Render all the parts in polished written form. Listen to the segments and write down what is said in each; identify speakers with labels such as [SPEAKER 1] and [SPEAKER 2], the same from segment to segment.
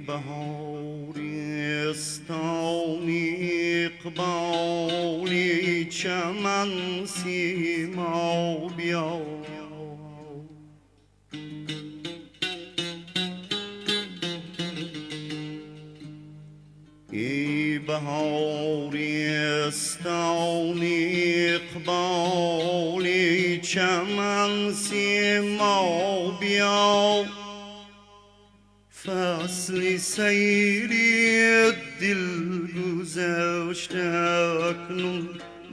[SPEAKER 1] بهارستان اقبالی چمن سیما بیا. ای بهارستان اقبالی چمن سیما بیا. فصل سیری دل گذشت اکنون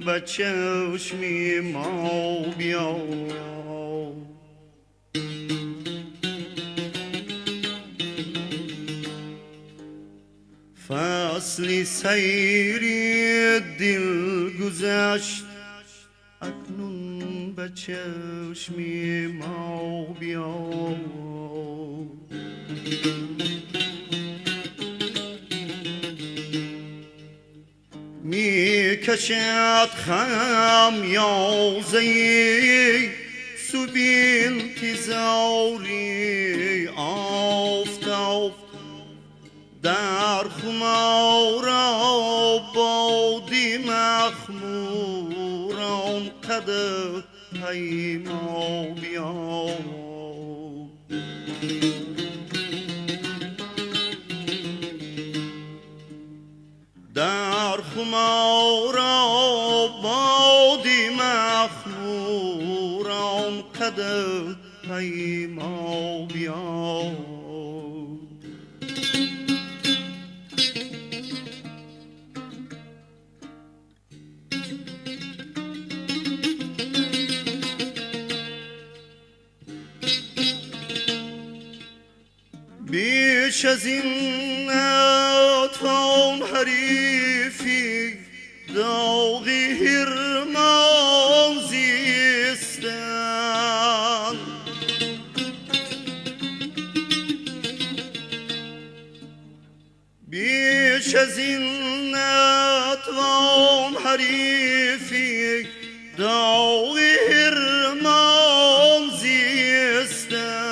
[SPEAKER 1] به چشم ما بیا. فصل سیری دل گذشت اکنون به چشم ما بیا. می کشد خم یازه سوی انتظاری آفتاب، در خمار آبادی مخموران قد پیما بیا. در خمار آبادی مخموران قد پیما بیا. بیش از این نتوان حریفی داغ حرمان زیستن، بیش از این نتوان حریفی داغ حرمان زیستن.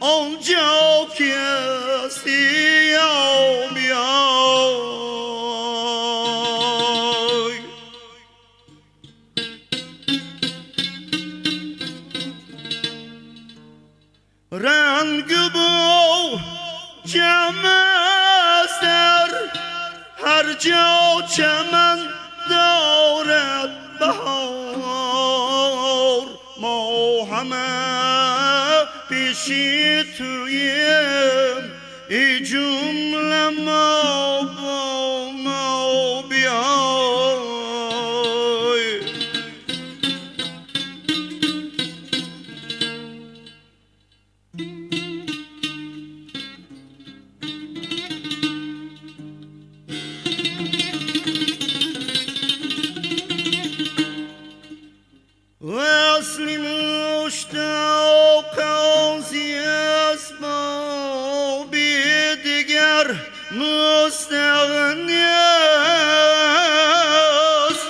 [SPEAKER 1] آنجا که هستی یا بیای، رنگ بو جمع است در هر جا چمن دارد بهار. ما همه پیشی تویم ای جمله ما با ما بیای. وصل مشتاق اسباب دیگر مستغنی است.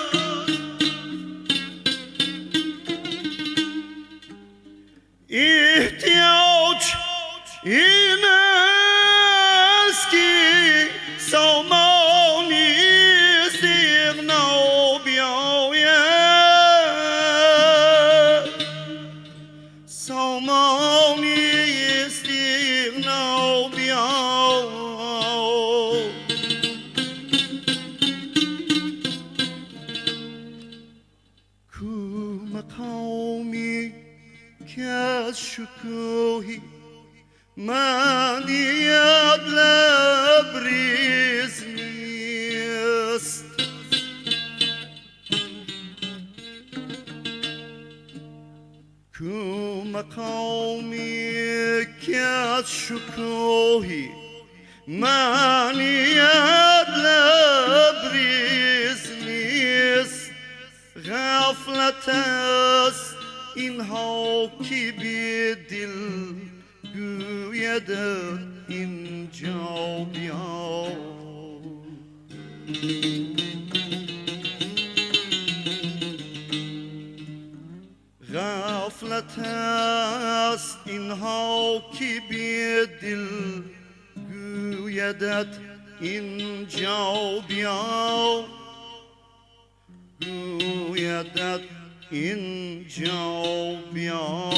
[SPEAKER 1] احتیاج این است که سامانی استغنا بیاید، سامانی استغنا بیا. کو مقامی که از شکوهی منیت لبریز نیست، کو مقامی که از شکوهی منیت لبریز نیست. غفلت است اینها که به دل گوید اینجا بیا. غفلت است اینها که بی دل گویدت اینجا بیا، گویدت اینجا بیا.